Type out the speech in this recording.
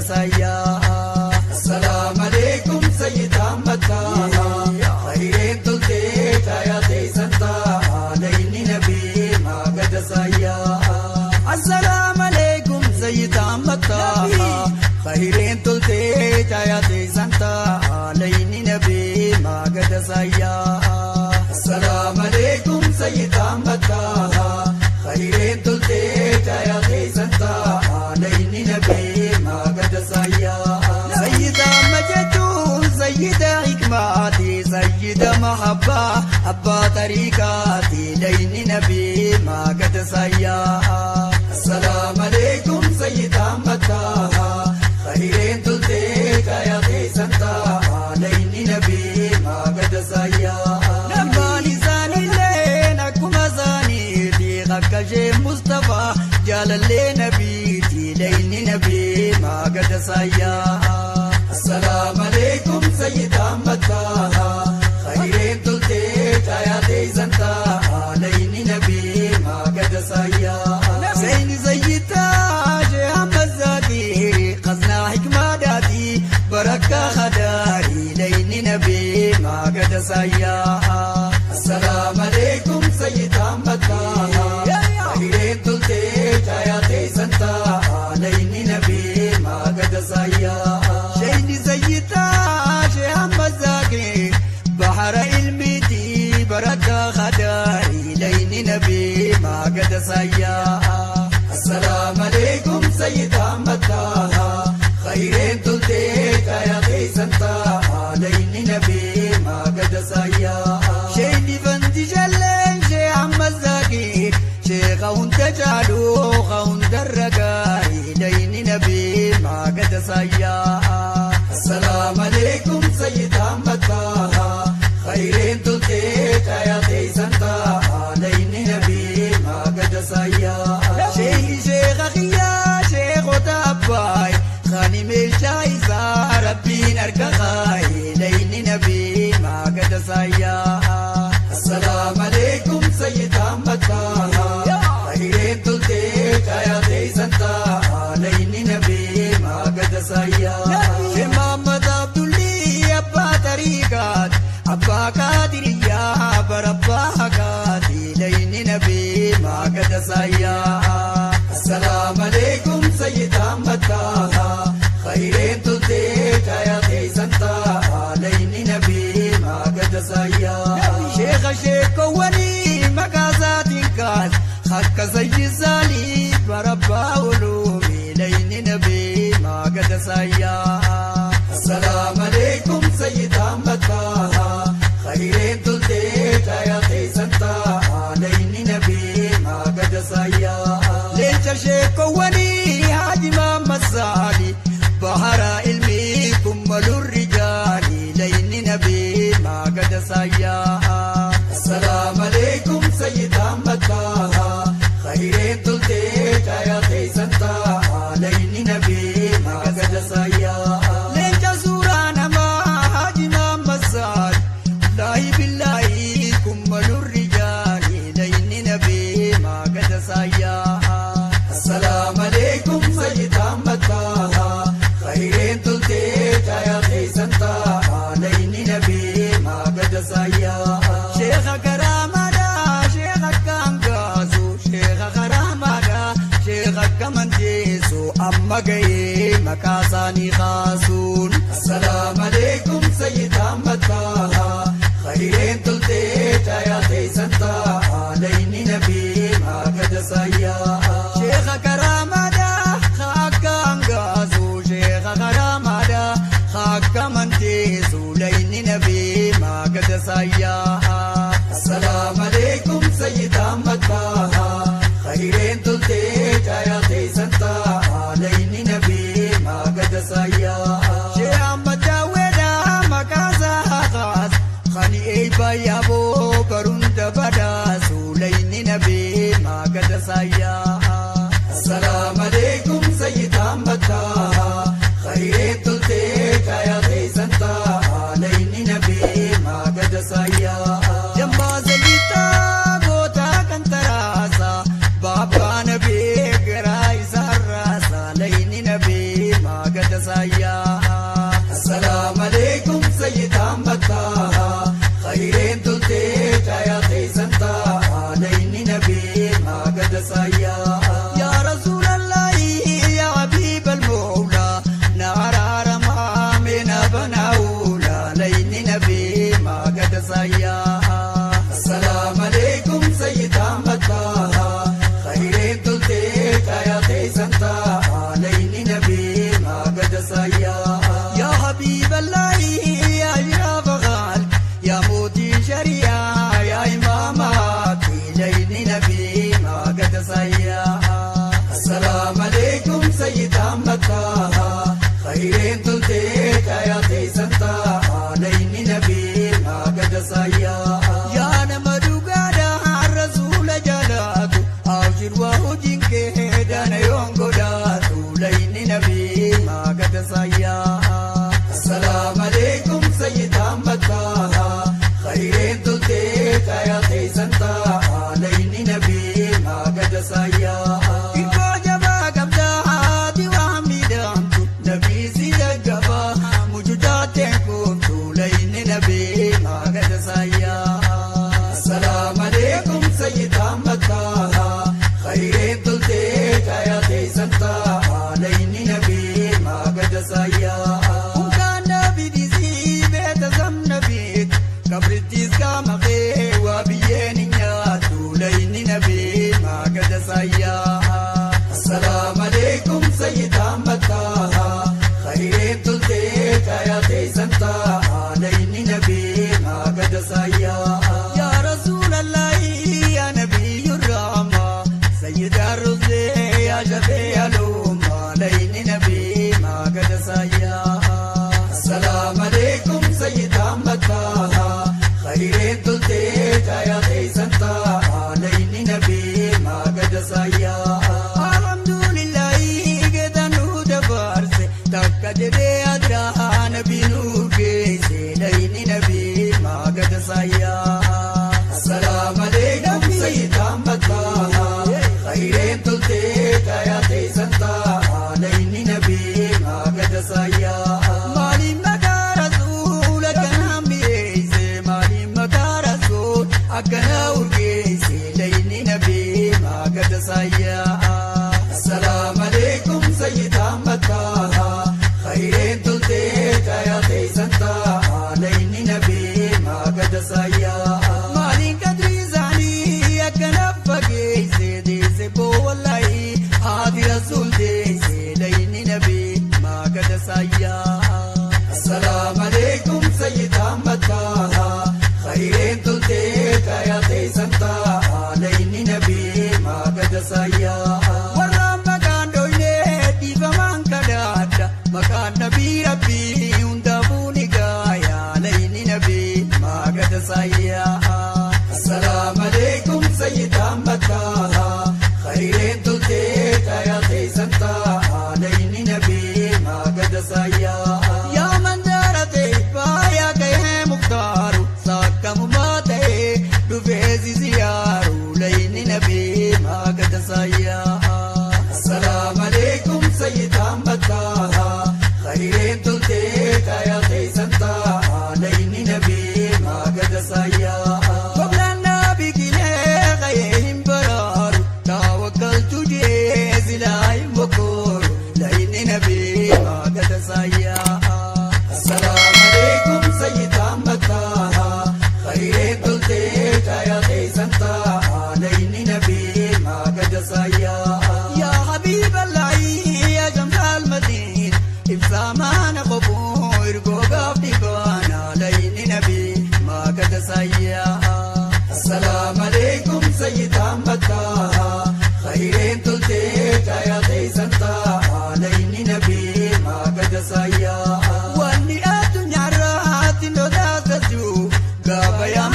saayyaa. Assalaamu alaikum Sayyid Ahmad Taha. Khayreen toltee caayaa teessan ta'a. Layni nabii maagada saayyaa. Assalaamu alaikum Sayyid Ahmad Taha. Khayreen toltee caayaa teessan ta'a. Layni nabii maagada saayyaa. Assalaamu alaikum Sayyid Ahmad Taha. Khayreen toltee caayaa teessan ta'a. Layni nabii maagada saayyaa. Sayyid Ahmad jechuun sayyida hikmaati, sayyida mahabbaa, abbaa tariikaati. Layni nabii maagada saayyaa. Assalaamu alaikum Sayyid Ahmad Taha. Khayreen toltee caayaa teessan ta'a. Layni nabii maagada saayyaa. Namaan isaanilleen akkuma isaaniiti akka ishee Mustafaa jaalallee nabiiti. Layni nabii maagada saayyaa. Assalaamu alaikum Sayyid Ahmad Taha. Khayreen toltee caayaa teessan ta'a. Layni nabii maagada saayyaa. Zayni Sayyidaa Shee Ahmad Zaakir qaznaa hikmaadhaati barakkaa hadaari. Layni nabii maagada saayyaa. Assalaamu alaikum Sayyid Ahmad Taha. Khayreen toltee caayaa teessan ta'a. Layni nabii maagada saayyaa. Sheyni Sayyidaa Shee Ahmad Zaakir bahara ilmiiti barakkaa hadaari. Layni nabii maagada saayyaa. Assalaamu alaikum Sayyid Ahmad Taha. Khayreen toltee caayaa teessan ta'a. Layni nabii maagada saayyaa. Sheyni fanti jalleen Shee Ahmad Zaakir sheekha hunda caalu hunda gaarii. Layni nabii maagada saayyaa. Assalaamu alaikum Sayyid Ahmad Taha. Khayreen toltee caayaa teessan ta'a. Layni nabii maagada saayyaa. Sheeyni sheekha xiyyaa sheekota abbaay khani meeshaa isaa rabbiin harka kaaye. Layni nabii maagada saayyaa. Assalaamu alaikum Sayyid Ahmad Taha. Khayreen toltee caayaa teessan ta'a. Layni nabii maagada saayyaa. Shee Muhammad Abdulli abbaa tariikaat abbaa qaadiriyyaa barabbaa haqaati. Layni nabii maagada saayyaa. Assalaamu alaikum Sayyid Ahmad Taha. Khayreen toltee caayaa teessan ta'a. Layni nabii maagada saayyaa. Sheekha sheekowwanii maqaa isaatiin kaas akka Sayyid Saalii barabbaa uluumi. Layni nabii maagada saayyaa. Assalaamu alaikum Sayyid Ahmad Taha. Khayreen toltee caayaa teessan ta'a. Layni nabii maagada saayyaa. Leenca sheekowwanii Haaji Muhammad Saali bahara ilmii kummalur rijaali. Layni nabii maagada saayyaa. Assalaamu alaikum Sayyid Ahmad Taha. Khayreen toltee caayaa teessan ta'a. Layni nabii maagada saayyaa. Leenca suuraa namaa Haaji Muhammad Saali laahi billaahi kummalur rijaali. Layni nabii maagada saayyaa. Assalaamu alaikum Sayyid Ahmad Taha. Khayreen toltee caayaa teessan ta'a. Layni nabii maagada saayyaa. Sheekha karaamaadhaa sheekha kaangaasu sheekha karaamaadhaa sheekha kamanteessu amma ga'ee maqaa isaanii kaasuun. Assalaamu alaikum Sayyid Ahmad Taha. Khayreen toltee caayaa teessan ta'a. Layni nabii maagada saayyaa. Sheekha karaamaadhaa kaangaasu sheekha karaamaadhaa kamanteessu layni nabii maagada saayyaa. Assalaamu alaikum Sayyid Ahmad Taha. Khayreen toltee caayaa teessan ta'a. Layni nabii maagada saayyaa. Shee Ahmad Daawweedhaa maqaa isaa kaas khani eebba yaaboo barunda badaasu. Layni nabii maagada saayyaa. Assalaamu alaikum Sayyid Ahmad Taha. Khayreen toltee caayaa teessan ta'a. Layni nabii maagada saayyaa. Jammaa Sayyidaa goota kan taraasa baabaa nabii garaa. Hojiin kee dana yoon godhaatu layni nabii maagada saayyaa. Assalaamu alaikum Sayyid Ahmad Taha khayreen toltee taayaa teessan ta'a layni nabii maagada saayyaa. Irkoo jabaa qabdaa haati waan miidhamtu nabii si daggabaa mucucaateen koomtu layni nabii maagada saayyaa. Assalaamu alaikum Sayyid Ahmad Taha khayreen toltee taayaa teessan ta'a layni nabii maagada saayyaa. Unkaan nabii beeta zamna beet kabrittis qaama kee waa biyyeen hin nyaattu layni nabii maagada saayyaa. Assalaamu alaikum Sayyid Ahmad Taha khayreen toltee taayaa teessan ta'a layni nabii maagada saayyaa. Yaa Rasuulallahi yaa Nabiyyu Rahma Sayyid Arruzee yaa Shafii Alumma layni nabii maagada saayyaa. Assalaamu alaikum Sayyid Ahmad Taha khayreen toltee taayaa teessan ta'a layni nabii maagada saayyaa. Alhamdulillahi geetan nu dabarse takka jedhee adraa nabii nu geesse layni nabii maagada saayyaa. Assalaamu alaikum Sayyid Ahmad Taha khayreen toltee taayaa teessan ta'a layni nabii maagada saayyaa. Maaliin maqaa rasuula akkana mi'eesse maaliin maqaa rasuul akkana urgeesse layni nabii maagada saayyaa. Assalaamu alaikum Sayyid Ahmad Taha khayreen toltee taayaa teessan ta'a layni nabii maagada saayyaa. Maaliin qadrii isaanii akkana fageesse deesse boo wallahi haati rasuul deesse layni nabii maagada saayyaa. Assalaamu alaikum Sayyid Ahmad Taha khayreen toltee taayaa teessan ta'a layni nabii maagada saayyaa. Warraan maqaan dhoynee dhiifamaan kadhaadha maqaan nabii rabbii hundaafuu ni gaayaa layni nabii maagada saayyaa. Assalaamu alaikum Sayyid Ahmad Taha khayreen toltee taayaa teessan ta'a layni nabii maagada saayyaa. Yaa mandaara ta'e faayaa gahee muktaaru saakkamumaa ta'e dhufee ziyaaru layni nabii maagada saayyaa. Assalaamu alaikum Sayyid Ahmad Taha khayreen toltee taayaa teessan ta'a layni nabii maagada saayyaa. Qoblaan nabii kilee gahee hin baraaru tawakkaltu jee silaa hin bokkooru layni nabii maagada saayyaa. Assalaamu alaikum Sayyid Ahmad Taha khayreen toltee taayaa teessan ta'a layni nabii maagada saayyaa. Yaa Habiiballahi yaa Jamsaal Madiin ibsaa maana qobuu ergoo gaaf dhibaana layni nabii maagada saayyaa. Assalaamu alaikum Sayyid Ahmad Taha khayreen toltee taayaa teessan ta'a layni nabii maagada saayyaa.